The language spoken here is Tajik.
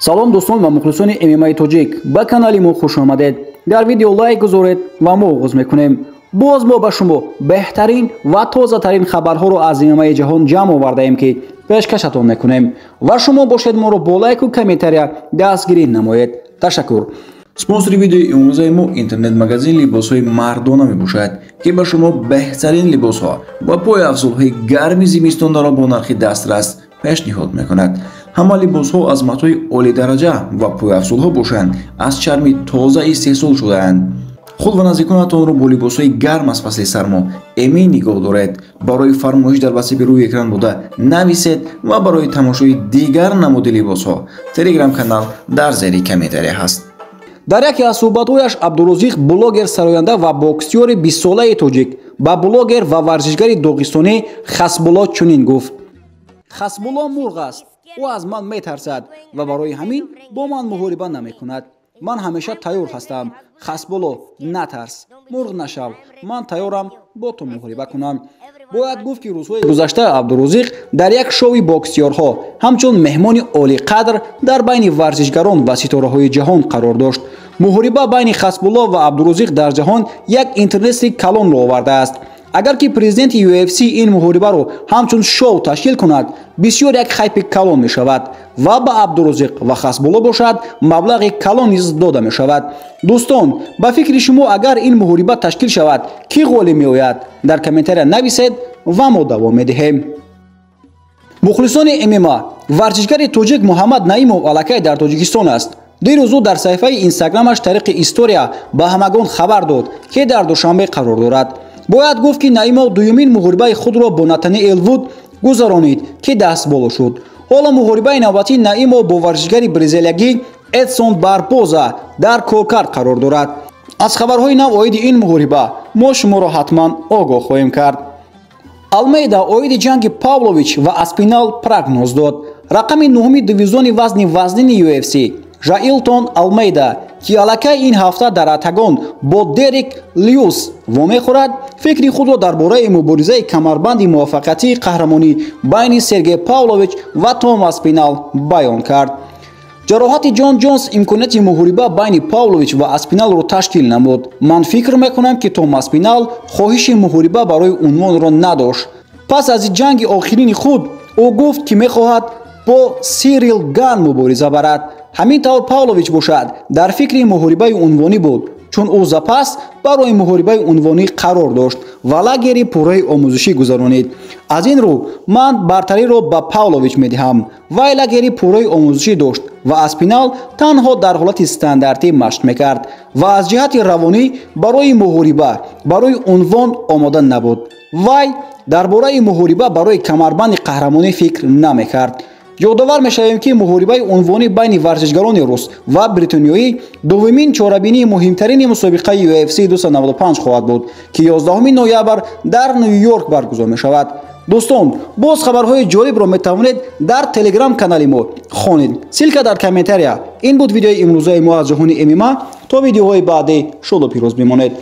Салом дӯстон ва мухлисони ММА тоҷик, ба канали мо хуш омадед. Дар видео лайк гузоред ва мо оғоз мекунем. Боз мо ба шумо беҳтарин ва тозатарин хабарҳоро аз ММА ҷаҳон ҷамъ овардаем, ки пешкашатон мекунем ва шумо бошед моро бо лайку комментария дастгирӣ намоед. Ташаккур. Спонсори видеои имрӯзаи мо интернет-магазин либосҳои мардона мебошад, ки ба шумо беҳтарин либосҳо ва пойафзолҳои гарми зимистонаро бо нархи дастрас пешниҳод мекунад. Ҳама либосҳо аз матои олидараҷа ва пойафзолҳо бошанд, аз чарми тоза истеҳсол шудаанд. Худ ва наздиконатонро бо либосҳои гарм аз фасли сармо эмин нигоҳ доред. Барои фармоиш дар васифи рӯи экран буда нависед ва барои тамошои дигар намуди либосҳо телеграм-канал дар зери комментария ҳаст. Дар яке аз суҳбатҳояш Абдурозиқ, блогер, сароянда ва боксёри 20-солаи тоҷик, ба блогер ва варзишгари доғистонӣ Хасбулло чунин гуфт: Хасбулло мурғ аст, ӯ аз ман метарсад ва барои ҳамин бо ман муҳориба намекунад. Ман ҳамеша тайёр ҳастам. Хасбулло, натарс, мурғ нашав, ман тайёрам бо ту муҳориба кунам. Бояд гуфт, ки рӯзҳои гузашта Абдурозиқ дар як шоуи боксёрҳо ҳамчун меҳмони олиқадр дар байни варзишгарон ва ситораҳои ҷаҳон қарор дошт. Муҳориба байни Хасбулло ва Абдурозиқ дар ҷаҳон як интернети калонро овардааст. Агар ки президенти UFC ин муҳорибаро ҳамчун шоу ташкил кунад, бисёр як хайпи калон мешавад ва ба Абдурозиқ ва Хасбулло бошад маблағи калон низ дода мешавад. Дӯстон, ба фикри шумо, агар ин муҳориба ташкил шавад, кӣ ғолиб меояд? Дар комментария нависед ва мо давом медиҳем. Мухлисони ММА, варзишгари тоҷик Муҳаммад Наимов аллакай дар Тоҷикистон аст. Дирӯз ӯ дар саҳифаи инстаграмаш тариқи история ба ҳамагон хабар дод, ки дар Душанбе қарор дорад. Бояд гуфт, ки Наимов дуюмин муҳорибаи худро бо Натаниэл Вуд гузаронид, ки дастболо шуд. Ҳоло муҳорибаи навбатии Наимов бо варзишгари бразилиягӣ Эдсон Барбоза дар коркард қарор дорад. Аз хабарҳои нав оиди ин муҳориба мо шуморо ҳатман огоҳ хоҳем кард. Алмейда оиди ҷанги Павлович ва Аспинал прогноз дод. Рақами нуҳуми дивизиони вазни вазнини UFC Жаилтон Алмейда, ки аллакай ин ҳафта дар октагон бо Дерек Льюис вомехӯрад, фикри худро дар бораи муборизаи камарбанди муваффақиятии қаҳрамонӣ байни Сергей Павлович ва Том Аспинал баён кард. Ҷароҳати Ҷон Ҷонс имконияти муҳориба байни Павлович ва Аспиналро ташкил намуд. Ман фикр мекунам, ки Том Аспинал хоҳиши муҳориба барои унвонро надошт. Пас аз ҷанги охирини худ ӯ гуфт, ки мехоҳад бо Сирил Ган мубориза барад. Ҳамин тавр Павлович бошад дар фикри муҳорибаи унвонӣ буд, чун ӯ запас барои муҳорибаи унвонӣ қарор дошт ва лагери пурраи омӯзишӣ гузаронид. Аз ин рӯ ман бартариро ба Павлович медиҳам. Вай лагери пурраи омӯзишӣ дошт ва Аспинал танҳо дар ҳолати стандартӣ машқ мекард ва аз ҷиҳати равонӣ барои муҳориба барои унвон омода набуд. Вай дар бораи муҳориба барои камарбанди қаҳрамонӣ фикр намекард. Ёдовар мешавем, ки муҳорибаи унвонӣ байни варзишгарони рус ва бритониёӣ дуввумин чорабинии муҳимтарини мусобиқаи UFC 295 хоҳад буд, ки 11 ноябр дар Ню-Йорк баргузор мешавад. Дӯстон, боз хабарҳои ҷолибро метавонед дар телеграм-канали мо хонед. Ссылка дар комментария. Ин буд видеои имрӯзаи мо аз ҷаҳони ММА. То видеоҳои баъдӣ шоду пирӯз бимонед.